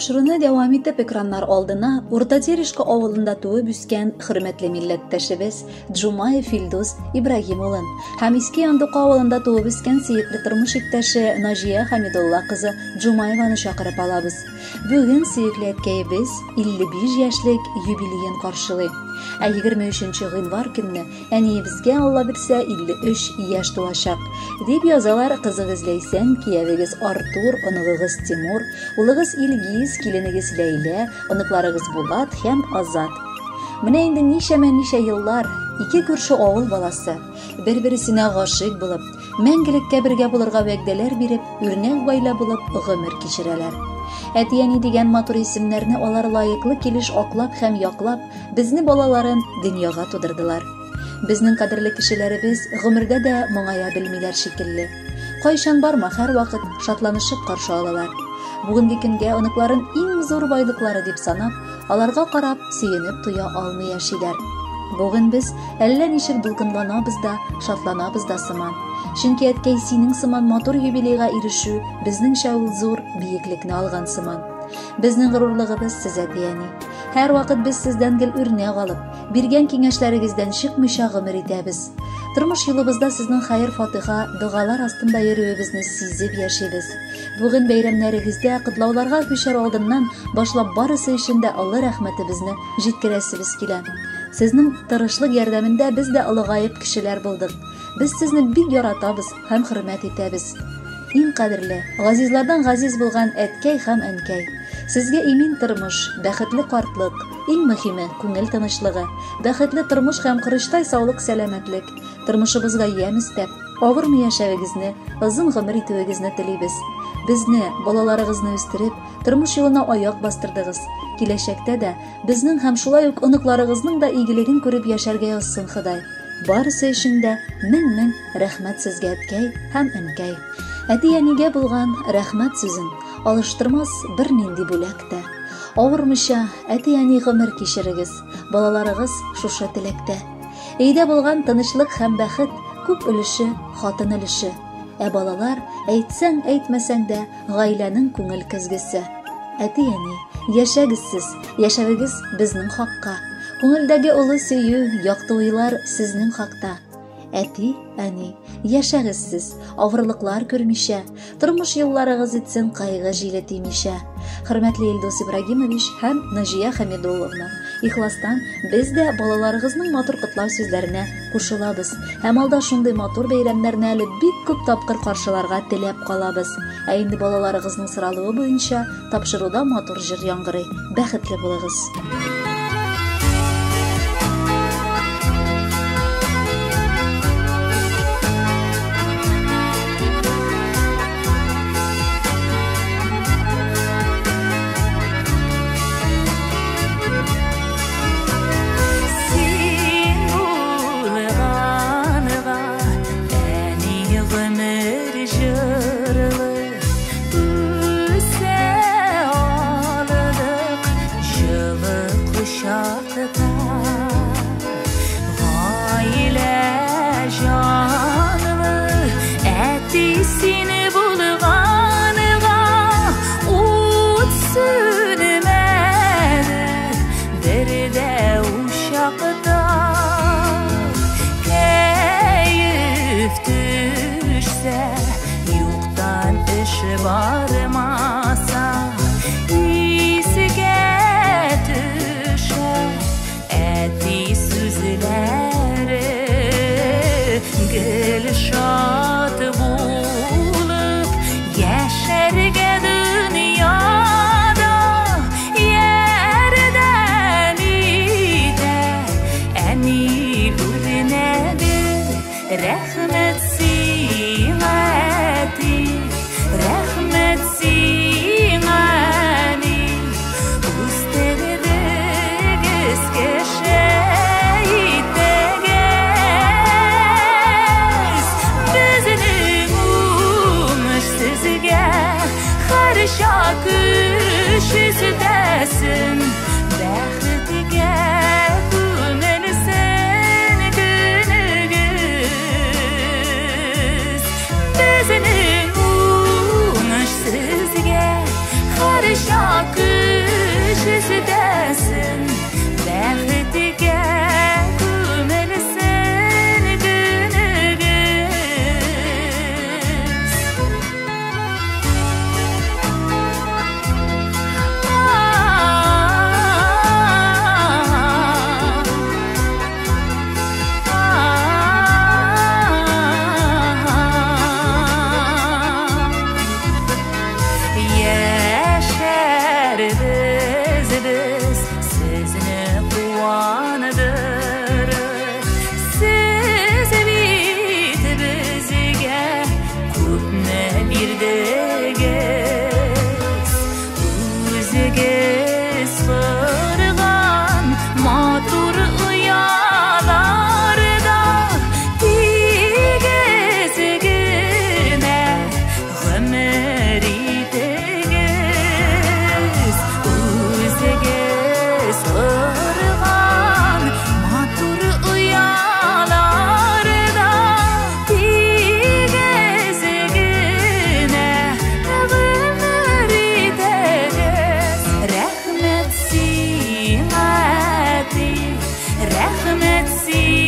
Тапшыруны дәвам итеп экраннар алдына Урта Терешка авылында туып үскән хөрмәтле милләттәшебез Джумаев Илдус Ибрагим улын һәм Иске Яндука авылында туып үскән сөекле тормыш иптәше Наҗия Хамидулла кызы Джумаеваны чакырып алабыз. Бүген сөекле әткәебез 55 яшьлек юбилеен каршылый. Ә 23 гыйнвар көнне Әниебезгә, Алла бирсә, 53 яшь тулачак, дип язалар кызыгыз Ләйсән, киявегез Артур, оныгыгыз Тимур, улыгыз Илгиз, киленегез Ләйлә, оныкларыгыз Булат һәм Азат. Менә инде ничәмә-ничә еллар ике күрше авыл баласы, бер-берсенә гашыйк булып, мәңгелеккә бергә булырга вәгъдәләр биреп, үрнәк гаилә булып гомер кичерәләр. Әти-әни дигән матур исемнәрне алар лаеклы килеш аклап һәм яклап, Безне балаларын дөньяга тудырдылар. Безнең кадерле кешеләребез гомердә дә моңая белмиләр шикелле. Кайчан барма, һәрвакыт шатланышып каршы алалар. Бүгенге көнгә оныкларын иң зур байлыклары дип санап, аларга карап, сөенеп туя алмый яшиләр. Бүген без әллә ничек дулкынланабыз да, шатланабыз да сыман. Чөнки әткәй синең сыман матур юбилейга ирешү безнеңчә ул зур биеклекне алган сыман. Безнең горурлыгыбыз сез, әти-әни. Һәрвакыт без сездән гел үрнәк алып, биргән киңәшләрегездән чыкмыйча гомер итәбез. Тормыш юлыбызда сезнең хәер-фатиха, догалар астында йөрүебезне сизеп яшибез. Бүген бәйрәмнәрегездә котлауларга күчәр алдыннан башлап барысы өчен дә олы рәхмәтебезне җиткерәсебез килә. Сезнең тырышлык ярдәмендә без дә олыгаеп кешеләр булдык. Без сезне бик яратабыз һәм хөрмәт итәбез. Иң кадерле, газизлардан газиз булган әткәй һәм әнкәй! Сезгә имин тормыш, бәхетле картлык, иң мөһиме, күңел тынычлыгы, бәхетле тормыш һәм корычтай саулык-сәламәтлек, тормышыбызга ямь өстәп, авырмый яшәвегезне, озын гомер итүегезне телибез. Безне, балаларыгызны үстереп, тормыш юлына аяк бастырдыгыз. Киләчәктә дә безнең һәм шулай ук оныкларыгызның да игелеген күреп яшәргә язсын Ходай. Барысы өчен дә мең-мең рәхмәт сезгә, әткәй һәм әнкәй. Әти-әнигә булган рәхмәт сүзен алыштырмас бернинди бүләк тә. Авырмыйча әти-әни гомер кичерегез, балаларыгыз шушы теләктә. Өйдә булган тынычлык һәм бәхет күп өлеше хатын өлеше. Ә балалар, әйтсәң, әйтмәсәң дә, гаиләнең күңел көзгесе. Әти-әни, яшәгез сез, яшәвегез безнең хакка. Күңелдәге олы сөю, якты уйлар сезнең хакта. Әти, әни, яшәгез сез, авырлыклар күрмичә, тормыш юлларыгыз итсен кайгы җиле тимичә. Хөрмәтле Илдус Ибрагимович һәм Наҗия Хәмидулловна, ихластан без дә балаларыгызның матур котлау сүзләренә кушылабыз һәм алда шундый матур бәйрәмнәрне әле бик күп тапкыр каршыларга теләп калабыз. Ә инде балаларыгызның соралуы буенча тапшыруда матур җыр яңгырый. Бәхетле булыгыз! Бармаса искә төшә. Рәхмәт сиңа.